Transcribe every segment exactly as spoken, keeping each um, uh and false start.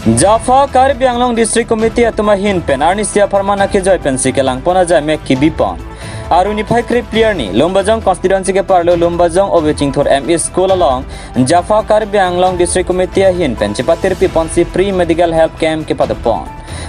Japha Karbi Anglong District Committee atum ahin pen arnisi apharman akejoi pensi kelangpon ajai mek kibipon. Aru niphai krepli arni Lumbajong constituency keparlo Lumbajong Ove Chingthur M E School along Japha Karbi Anglong District Committee ahin pen chepatirpi ponsi Free Medical Health Camp kepadopon.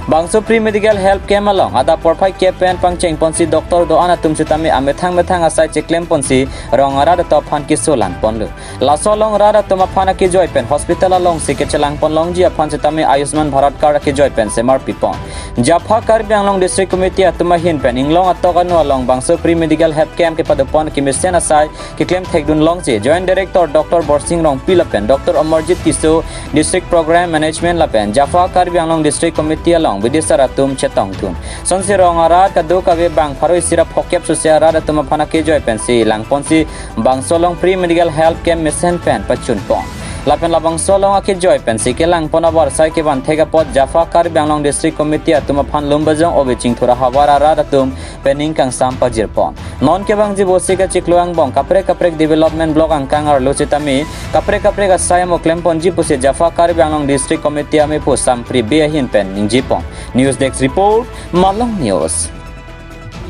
Bangso Free Medical Health Camp along adap porphai kep pen pangcheng ponsi doctor do-an atum sitame amethang methang asai cheklem ponsi rong arat atum aphan keso langponlo. Laso along rat atum aphan akejoi pen hospital alongsi kechelangpon longji aphan sitame Ayushman Bharat card akejoi pen semarpipon. Japha Karbi Anglong District Committee atum ahin pen inglong atok anu along bangso Free Medical Health Camp kepadopon kemesen asai keklem thekdun longji Joint Director Doctor Borsing Rongpi lapen Doctor Amarjit Tisso, District Program Management lapen Japha Karbi Anglong District Committee along bidisar atum chetongdun. Sonsi rong arat kadokave bang pharo isi ra phokep susia rat atum aphan akejoi pensi langponsi bangso along Free Medical Health Camp mesen pen pachunpon. Lapen labangso along akejoi pensi kelangpon abarsai kevan thek apot Japha Karbi Anglong District Committee atum aphan Lumbajong Ove Chingthur ahavar arat atum pen ning kangsam pajirpon. Non kevangji Bosi kachiklo angbong kaprek kaprek development block angkang arlo sitame kaprek kaprek asai amo klemponji pusi Japha Karbi Anglong District Committee amepu Sampri Bey ahin pen ningjepon. News Desk Report, Malong News.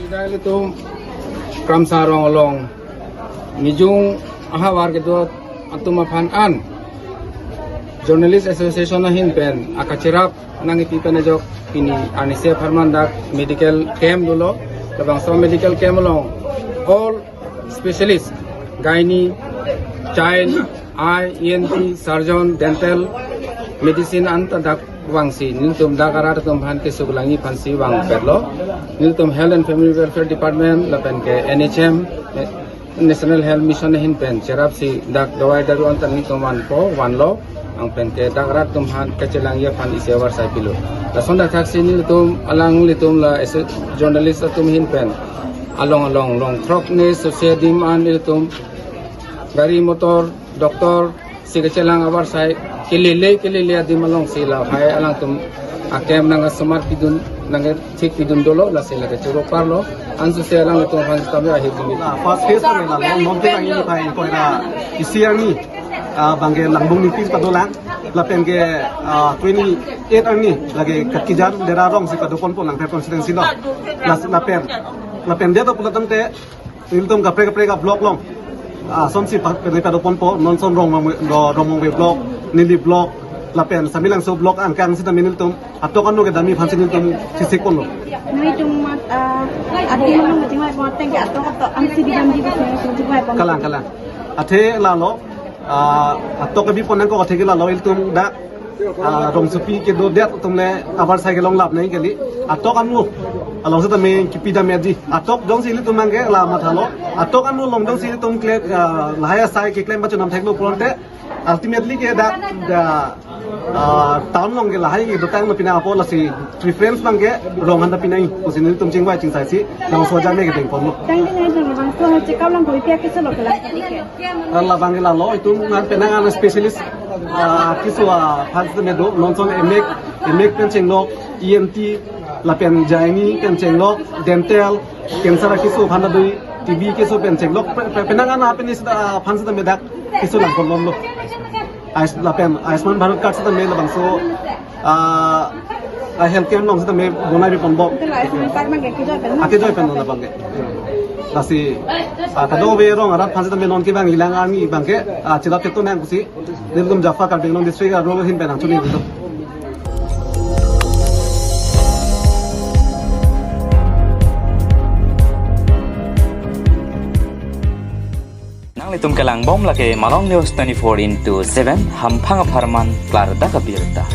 Ida ilitum Kramsa rong along Nijung ahavar kedo atum aphan an Journalist Association ahin pen akacherap nangkipi pen ajok pini arnisi apharman dak medical camp dolo. Labangso medical camp along all specialist, gynae, child, eye, E N T, surgeon, dental, medicine anta dak vangsi nelitum dak arat atum aphan keso kelangji aphansi vangpetlo. Nelitum Health and Family Welfare Department lapen ke N H M, eh, National Health Mission ahin pen cherapsi dak dawai daru anta nelitum vanpo, vanlo. Anpen ke dak arat atum aphan kachelangji aphan isi avarsai pilo. Lason dak thaksi nelitum alanglitum la ese journalist atum ahin pen along along long throk ne sose adim an nelitum gari motor, doctor si kachelang avarsai kelele kelele adim alongsi lahai alangtum a-camp nangkasomar pidun, nangkethik pidun dolo, lasi lake choro parlo. Anso se alanglitum aphan kami ahir dingit. La first phase kami lalo, non ke lagi ni pai koira isi arni, ah, bangke Langbung Ningpin padolang, lapen ke, ah, twenty-eight arni lake Kakijan Dera rongsi padoponpo Langpher constituency lo. Las lapen, lapen dia to pulo tangte, nelitum kaprek kaprek a-block along, ah, asonsi pa, pen padoponpo, non son Rongmong, Ro-, Rongmongve block, Nili block, lapen Samelangso block angkang sitame nelitum atok anu kedamji aphansi nelitum chesikponlo. Nelitum mat, ah, ati malong meeting lai pon ateng ke atok atok angsi kedamji aphansi nelitum chesikpon. Kalang, kalang. Athe lalo, ah, atok kebipon nangkok athe ke lalo ilitum dak, ah, rongsopi kedodet atum le avarsai kelonglap nangji kali. Atok anu along sitame kipidam edi. Atok jongsi ilitum abangke la mathalo. Atok anu along jongsi ilitum kle, ah, lahai asai keklem pachunam theklo pulote ultimately ke dak, dak, ah, town along ke lahai kedotanglo pina apot lasi preference abangke rong aphan ta pinangji pusi nelitum chingvai chingsaisi labangso ajat mek kedengponlo. Tang ding ai dong bangso check up lang kori pia keso lo kelang. Labang ke lalo itum ngan penang an specialist, ah, keso aphan sitame do, non son emek, emek pen chenglok, E N T, lapen gynae pen chenglok, dental, cancer keso aphan ta do, T B keso pen chenglok, pe-, pe-, penang an apenis, ah, aphan sitame dak keso langponlonlo. Ayus-, lapen Ayushman Bharat card sitame labangso, ah, ah, health camp along sitame bonai biponbom. Ante la Ayushman card abangke kejoi pen, no? Akejoi pen labangke. Lasi, ah, kadokave rong arat aphan sitame non kevangji lang arni abangke, ah, chilap thekthe nang pusi nelitum Japha Karbi Anglong District arlo ahin pen nangchoningri do. Nanglitum kelangbom lake Malong News twenty-four into seven, hamphang apharman klardak abirta.